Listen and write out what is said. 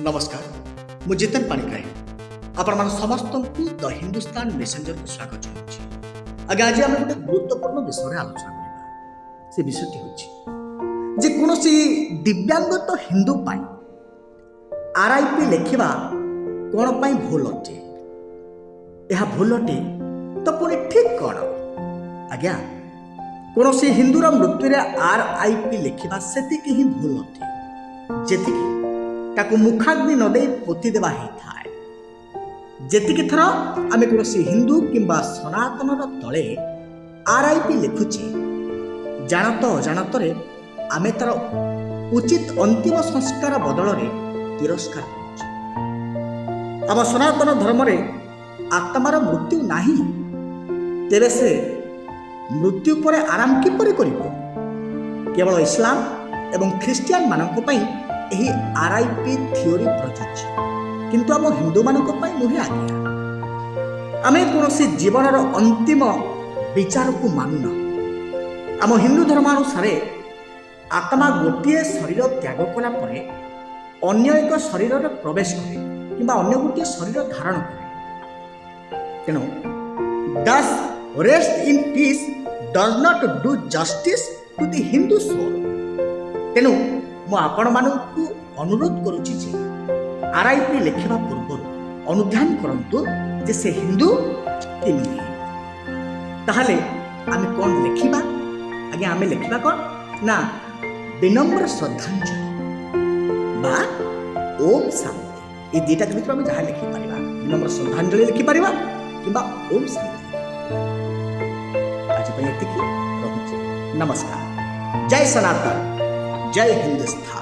ନମସ୍କାର, ମୁଁ ଜିତେନ ପାଣିଗ୍ରାହୀ ଆପଣମାନ ସମସ୍ତଙ୍କୁ ଦ ହିନ୍ଦୁସ୍ତାନ ମେସେଞ୍ଜରକୁ ସ୍ୱାଗତ ଜଣାଉଛି। ଆଜ୍ଞା, ଆଜି ଆମେ ଗୋଟେ ଗୁରୁତ୍ୱପୂର୍ଣ୍ଣ ବିଷୟରେ ଆଲୋଚନା କରିବା। ସେ ବିଷୟଟି ହେଉଛି ଯେ କୌଣସି ଦିବ୍ୟାଙ୍ଗତ ହିନ୍ଦୁ ପାଇଁ ଆର୍ I P ଲେଖିବା କ'ଣ ପାଇଁ ଭୁଲ ଅଟେ? ଏହା ଭୁଲ ଅଟେ ତ ପୁଣି ଠିକ୍ କ'ଣ? ଆଜ୍ଞା, କୌଣସି ହିନ୍ଦୁର ମୃତ୍ୟୁରେ ଆର୍ I P ଲେଖିବା ସେତିକି ହିଁ ଭୁଲ ଅଟେ, ଯେତିକି ତାକୁ ମୁଖାଗ୍ନି ନ ଦେଇ ପୋତି ଦେବା ହେଇଥାଏ। ଯେତିକି ଥର ଆମେ କୌଣସି ହିନ୍ଦୁ କିମ୍ବା ସନାତନର ତଳେ ଆର୍ I P ଲେଖୁଛେ, ଜାଣତ ଅଜାଣତରେ ଆମେ ତାର ଉଚିତ ଅନ୍ତିମ ସଂସ୍କାର ବଦଳରେ ତିରସ୍କାର କରୁଛେ। ଆମ ସନାତନ ଧର୍ମରେ ଆତ୍ମାର ମୃତ୍ୟୁ ନାହିଁ। ତେବେ ସେ ମୃତ୍ୟୁ ପରେ ଆରାମ କିପରି କରିବ? କେବଳ ଇସଲାମ ଏବଂ ଖ୍ରୀଷ୍ଟିଆନ ମାନଙ୍କ ପାଇଁ ଏହି ଆର୍ I P theory ପ୍ରଯୁଜ୍ୟ, କିନ୍ତୁ ଆମ ହିନ୍ଦୁମାନଙ୍କ ପାଇଁ ନୁହେଁ। ଆଜ୍ଞା, ଆମେ କୌଣସି ଜୀବନର ଅନ୍ତିମ ବିଚାରକୁ ମାନୁନାହୁଁ। ଆମ ହିନ୍ଦୁ ଧର୍ମାନୁସାରେ ଆତ୍ମା ଗୋଟିଏ ଶରୀର ତ୍ୟାଗ କଲା ପରେ ଅନ୍ୟ ଏକ ଶରୀରରେ ପ୍ରବେଶ କରେ କିମ୍ବା ଅନ୍ୟ ଗୋଟିଏ ଶରୀର ଧାରଣ କରେ। ତେଣୁ thus rest in peace does not do justice to the Hindu soul. ତେଣୁ ମୁଁ ଆପଣମାନଙ୍କୁ ଅନୁରୋଧ କରୁଛି ଯେ ଆର୍ I P ଲେଖିବା ପୂର୍ବରୁ ଅନୁଧ୍ୟାନ କରନ୍ତୁ ଯେ ସେ ହିନ୍ଦୁ କି ନୁହେଁ। ତାହେଲେ ଆମେ କ'ଣ ଲେଖିବା? ଆଜ୍ଞା, ଆମେ ଲେଖିବା କ'ଣ ନା ବିନମ୍ର ଶ୍ରଦ୍ଧାଞ୍ଜଳି ବା ଓମ୍ ଶାନ୍ତି। ଏଇ ଦୁଇଟା ଭିତରୁ ଆମେ ଯାହା ଲେଖିପାରିବା, ବିନମ୍ର ଶ୍ରଦ୍ଧାଞ୍ଜଳି ଲେଖିପାରିବା କିମ୍ବା ଓମ୍ ଶାନ୍ତି। ଆଜି ପାଇଁ ଏତିକି ରହୁଛି। ନମସ୍କାର। ଜୟ ସନାତନ, ଜୟ ହିନ୍ଦୁସ୍ତାନ।